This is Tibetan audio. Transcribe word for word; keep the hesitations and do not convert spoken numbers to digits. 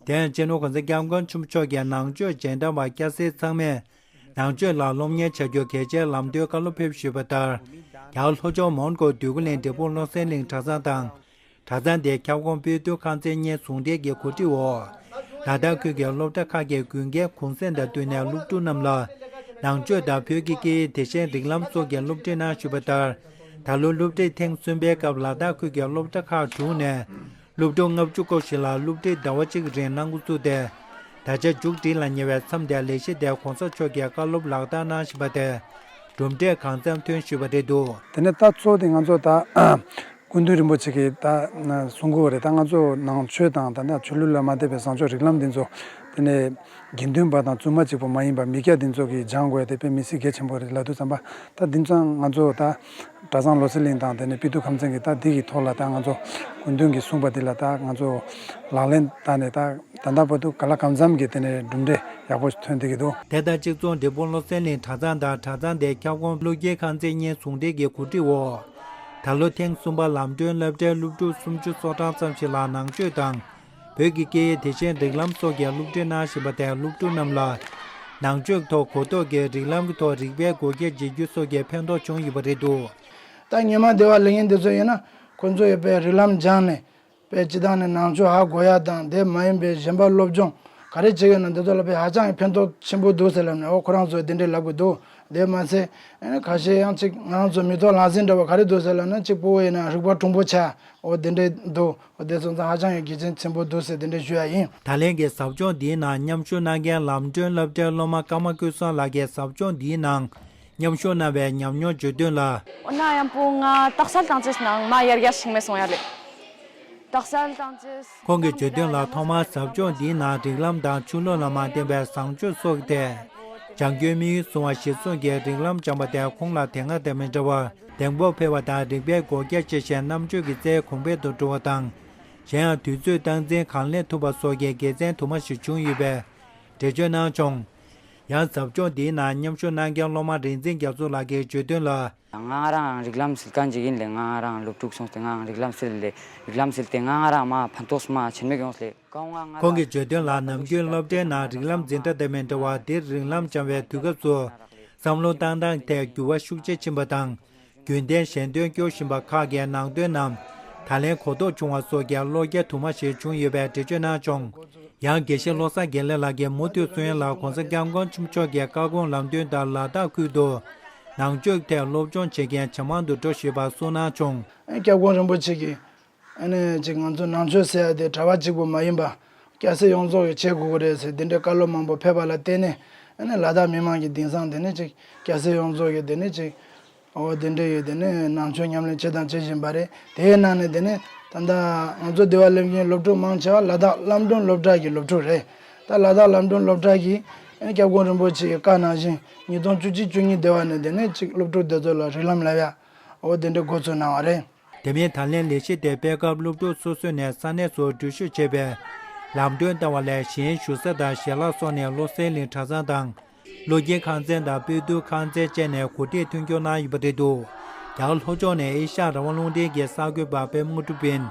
དེ་ཡང་སྤྱི་ནོར་༸གོང་ས་༸སྐྱབས་མགོན་ཆེན་པོ་མཆོག་གིས་ནང་ཆོས་སྦྱང་བརྡར་བ་སྐྱ་སེར་ཚང་མས་ནང་ཆོས་ལ་སློབ་གཉེར་བྱ་རྒྱུ་གལ་ཆེའི་ལམ་སྟོན་བཀའ་སློབ་ཕེབས་ཞུས་པ་ལྟར། རྒྱ་གར་ལྷོ་ཕྱོགས་མོན་གྷོ་འདོད་རྒུ་གླིང་འབྲས་སྤུངས་བློ་གསལ་གླིང་གྲྭ་ཚང་དང་། གྲྭ་ཚང་དེའི་ཁྱབ་ཁོངས་སྤོས་བདུད་ཁང་ཚན་གཉིས་ཟུང་འབྲེལ་གྱི་གོ་སྒྲིག་འོག་ལ་དྭགས་ཁུལ་གྱི་སློབ་གྲྭ་ཁག་གི་དགུན་ཁའི་གུང་སེང་དང་བསྟུན་ནས་སློབ་ཕྲུག་རྣམས་ལ་ནང་ཆོས་དང་བོད་ཀྱི་སྐད་ཡིག་དེ་བཞིན་རིགས་ལམ་སོགས་ཀྱི་སློབ་ཁྲིད་གནང་ཞུས་པ་ལྟར། ད་ལོ་སློབ་ཁྲིད་ཐེངས་གསུམ་པའི་སྐབས་ལ་དྭགས་ཁུལ་གྱི་སློབ་གྲྭ་ཁག་དྲུག་ནས་སློབ་ཕྲུག་ལྔ་བཅུ་སྐོར་ཞིག་ལ་སློབ་ཁྲིད་ཟླ་བ་གཅིག་རིང་གནང་འགོ་བཙུགས་ཏེ། ད་ཆ་མཇུག་སྒྲིལ་ལ་ཉེ་བའི་མཚམས་དེར་ལས་གཞི་དེ་གོང་ས་མཆོག་གིས་བཀའ་སློབ་ལག་བསྟར་གནང་བཞིན་པ་དེ་གྲུབ་འབྲས་གང་འཚམ་ཐོན་ཞུས་པ་རེད་འདུག་དེ་ནས་ད་གཙོ་བོ་དེ་ང་ཚོ་ད་སྐུ་མདུན་རིན་པོ་ཆེ་གིས་ད་གསུང་གི་ཡོད་རེད། ད་ང་ཚོ་ནང་ཆོས་དང་ད་ལྟ་ཆོས་ལུགས་ལ་མ་དད་པའི་བཟང་སྤྱོད་རིགས་ལམ་འདི་ཚོ་དེ་ནས་དགེ་འདུན་པ་དང་བཙུན་མ་གཅིག་པུ་མ་ཡིན་པ་མི་སྐྱ་འདི་ཚོ་གིས་སྦྱང་དགོས་ཡ་དེ་དཔེ་མི་སྲིད་གལ་ཆེན་པོ་རེད་ལབ་དུས་ཙམ་པ། ད་འདི་ཚོ་ང་ཚོ་ད་གྲྭ་ཚང་བློ་གསལ་གླིང་དང་དེ་ནས་སྤོས་བདུད་ཁང་ཚན་གྱི་ད་འདི་གི་ཐོག་ལ་ད་ང་ཚོ་སྐུ་མདུན་གྱིས་གསུངས་པ་འདི་ལ་ད་ང་ཚོ་ལག་ལེན་བསྟར་ནས་ད་ད་ལྟ་བར་དུ་ག་ལ་གང་འཚམ་གྱི་དེ་ནས་གྲུབ་འབྲས་ཡག་པོ་ཐོན་བསྡད་ཀྱི་འདུག་དེ་དང་གཅིག་མཚུངས་འབྲས་སྤུངས་བློ་གསལ་གླིང་གྲྭ་ཚང་དང་གྲྭ་ཚང་དེའི་ཁྱབ་ཁོངས་བློ་དགེ་ཁང་ཚན་གཉིས་ཟུང་འབྲེལ་གྱི་གོ་སྒྲིག་འོག་ད་ལོ་ཐེངས་གསུམ་པ་ལམ་གྲོན་སློབ་གྲྭའི་སློབ་ཕྲུག་སུམ་ཅུ་སོ་གྲངས་ཙམ་ཞིག་ལ་ནང་ཆོས་དང་བོད་ཀྱི་སྐད་ཡིག་དེ་བཞིན་རིགས་ལམ་སོགས་ཀྱི་སློབ་ཁྲིད་གནང་བཞིན་པ་དེར་སློབ་ཕྲུག་རྣམས་ལ་ནང་ཆོས་ཐོག་གོ་རྟོགས་ཀྱིས་རིགས་ལམ་གྱི་ཐོག་རིག་པའི་བགོ་སྐལ་འབྱེད་རྒྱུ་སོགས་ཀྱི་ཕན་ཐོགས་བྱུང་ཡོད་པ་རེད་འདུག་ད་ཉི་མ་བདེ་བ་ལེགས་ཉེས་འདི་ཚོ་ཡིན་ན་ཁོ་ཚོ་ཡོད་པའི་རིགས་ལམ་སྦྱངས་ནས་པའི་སྤྱི་བཏང་ནས་ནང་ཆོས་ཧ་གོ་ཡ་དང་དེ་མ་ཡིན་པའི་གཞན་པ་སློབ་སྦྱོང་ག་རེ་བྱེད་ཀྱི་ན་འདི་ཚོ་ལ་པའི་ཧ་ཅང་གི་ཕན་ཐོགས་ཆེན་པོ་འདུག་ཟེར་ལབ་ནས་འོ་ཁོ་རང་ཚོས་འདི་འདྲས་ལབ་གི་འདུག་དེ་མ་ཚད་ཨ་ནི་ཁ་ཤས་ཡང་ཅིག་ང་རང་ཚོ་མི་ཐོག་ལག་ཟིན་འདྲ་བ་ག་རེ་འདུག་ཟེར་ལབ་ན་ཅིག་སྤོ་བོ་ཡིན་ན་རིག་པ་གྲུང་པོ་ཆགས་འོ་དེ་འདྲས་འདུག་འོ་དེ་སོང་ཙང་ཧ་ཅང་གི་དགེ་མཚན་ཆེན་པོ་འདུག་ཟེར་དེ་འདྲས་ཞུ་ཡ་ཡིན། ད་ལན་གྱི་ཟབ་སྦྱོང་འདིའི་ནང་མཉམ་ཞུགས་གནང་མཁན་ལམ་གྲོན་སློབ་གྲྭའི་སློབ་མ་ཀརྨ་ཀུན་བཟང་ལགས་ཀྱིས་ཟབ་སྦྱོང་འདིའི་ནང་། མཉམ་ཞུགས་གནང་བའི་ཉམས་མྱོང་བརྗོད་དོན་ལ། འོ་ན་ཡང་པོ་ང་དག་ས་བཏང་ཅེས་ནང་མ་ཡར་རྒྱས་ཤིག་མེད་སོང་ཡ་ལེ། དག་ས་བཏང་ཅེས། ཁོང་གིས་བརྗོད་དོན་ལ་ཐོག་མར་ཟབ་སྦྱོང་འདིའི་ནང་རིགས་ལམ་དང་ཆོས་ལུགས་ལ་མ་བརྟེན་པའི་བཟང་སྤྱོད་སོགས་ཏེ། བྱང་ཆུབ་དམིགས་ཡུལ་བཟུང་བ་གཞིར་བཟུང་གི་རིགས་ལམ་སྦྱངས་པ་དེ་ཁོང་ལ་དེ་སྔ་དང་མི་འདྲ་བར་གདེང་སྤོབས་འཕེལ་བ་དང་རིག་པའི་བགོ་སྐལ་ཆེ་ཞིང་རྣམ་དཔྱོད་ཀྱི་རྩལ་གོང་འཕེལ་དུ་འགྲོ་བ་དང་། གཞན་ཡང་དུས་ཚོད་སྟངས་འཛིན་གང་ལེགས་ཐུབ་པ་སོགས་ཀྱི་དགེ་མཚན་དུ་མ་ཞིག་བྱུང་ཡོད་པའི་འགྲེལ་བརྗོད་གནང་བྱུང་། ཡང་ཟབ་སྦྱོང་འདིའི་ནང་མཉམ་ཞུགས་གནང་མཁན་སློབ་མ་རིག་འཛིན་རྒྱ་མཚོ་ལགས་ཀྱིས་བརྗོད་དོན་ལ། ང་རང་རིགས་ལམ་སིལ་མཁན་ཅིག་ཡིན་ལེ། ང་རང་སློབ་ཕྲུག་སོང་སྟེ་ང་རིགས་ལམ་སིལ་ལེ། རིགས་ལམ་སིལ་ཏེ་ང་རང་མ་ཕན་ཐོགས་མ་ཆེན་མོ་ཡོང་སླེ་ཀའོ་ང་ང་ཁོང་གིས་བརྗོད་དོན་ལ་ནམ་རྒྱུན་སློབ་གྲྭའི་ནང་རིགས་ལམ་འཛིན་གྲྭ་དང་མི་འདྲ་བར་འདིར་རིགས་ལམ་སྦྱང་བའི་དུས་སྐབས་སུ་བསམ་བློ་བཏང་སྟངས་ཐད་འགྱུར་བ་ཤུགས་ཆེ་ཕྱིན་པ་དང་། རྒྱུན་ལྡན་ཞལ་འདོན་སྐྱོར་བཞིན་པ་ཁག་གི་ནང་དོན་རྣམས་ད་ལན་གོ་རྟོགས་བྱུང་བ་སོགས་ཀྱི་བློ་རྒྱ་དུ་མ་ཞིག་བྱུང་ཡོད་པའི་འགྲེལ་བརྗོད་གནང་བྱུང་། ཡང་དགེ་བཤེས་བློ་བཟང་དགེ་ལེགས་ལགས་ཀྱིས་མུ་མཐུད་གསུང་ཡ་ལ་༸གོང་ས་༸སྐྱབས་མགོན་ཆེན་པོ་མཆོག་གི་བཀའ་དགོངས་ལམ་སྟོན་ལྟར་ལ་དྭགས་ཁུལ་དུ་ནང་ཆོས་ཐད་སློབ་སྦྱོང་བྱེད་མཁན་ཇེ་མང་དུ་འགྲོ་བཞིན་པ་གསུངས་གནང་བྱུང་། ཨ་ནི་སྐྱབས་མགོན་རིན་པོ་ཆེ་གིས་ཨ་ནི་ཅིག་ང་ཚོ་ནང་ཆོས་ཟེར་ཡ་དེ་གྲྭ་པ་གཅིག་པུ་མ་ཡིན་པ་སྐྱ་སེར་ཡོངས་རྫོགས་ཀྱིས་བྱེད་དགོས་ཀྱི་རེད་ཟེར་དེ་འདྲའི་བཀའ་སློབ་མང་པོ་ཕེབས་པ་ལ་བརྟེན་ནས་ཨ་ནི་ལ་དྭགས་མི་མང་གི་དེང་སང་དེ་ནི་ཅིག་སྐྱ་སེར་ཡོངས་རྫོགས་ཀྱིས་དེ་ནི་ཅིག་འོ་དེ་འདྲ་ཡོད། དེ་ནས་ནང་ཆོས་ཉམས་ལེན་བྱེད་དང་བྱེད་བཞིན་པ་རེད། དེའི་ནང་ནས་དེ་ནས་ད་ལྟ་ང་ཚོ་སྡེ་བ་སླེབས་མཁན་སློབ་ཕྲུག་མང་ཆེ་བ་ལ་དྭགས་བླ་སྒྲོན་སློབ་གྲྭ་གི་སློབ་ཕྲུག་རེད། ད་ལ་དྭགས་བླ་སྒྲོན་སློབ་གྲྭ་གི་ཨ་ནི་སྐྱབས་མགོན་རིན་པོ་ཆེ་གི་བཀའ་ནང་བཞིན་ཉིས་སྟོང་བཅུ་གཅིག་བཅུ་གཉིས་སྡེ་བ་ནས་དེ་ནས་ཅིག་སློབ་ཕྲུག་དེ་ཚོ་ལ་རིགས་ལམ་བསླབ་ཡ་འོ་དེ་འདྲ་འགོ་ཚུགས་གནང་བ་རེད། དེ་མིན་ད་ལན་ལས་གཞི་དེ་སྤེལ་སྐབས་སློབ་ཕྲུག་སོ་སོ་ནས་ས་གནས་སུ་འགྲུལ་བཞུད་བྱས་པའི་ལམ་གྲོན་ལྟ་བ་ལས་གཞན་བཞུགས་ས་དང་ཞལ་ལག་སོགས་ནས་བློ་གསལ་གླིང་གྲྭ་ཚང་དང་། བློ་དགེ་ཁང་ཚན་དང་སྤོས་བདུད་ཁང་ཚན་བཅས་ནས་གོ་སྒྲིག་མཐུན་འགྱུར་གནང་ཡོད་པ་རེད་འདུག་རྒྱ་གར་ལྷོ་ཕྱོགས་ནས་ཨེ་ཤ་ཡ་རང་དབང་རླུང་འཕྲིན་གྱི་གསར་འགོད་པ་པད་མ་དངོས་གྲུབ་ཡིན།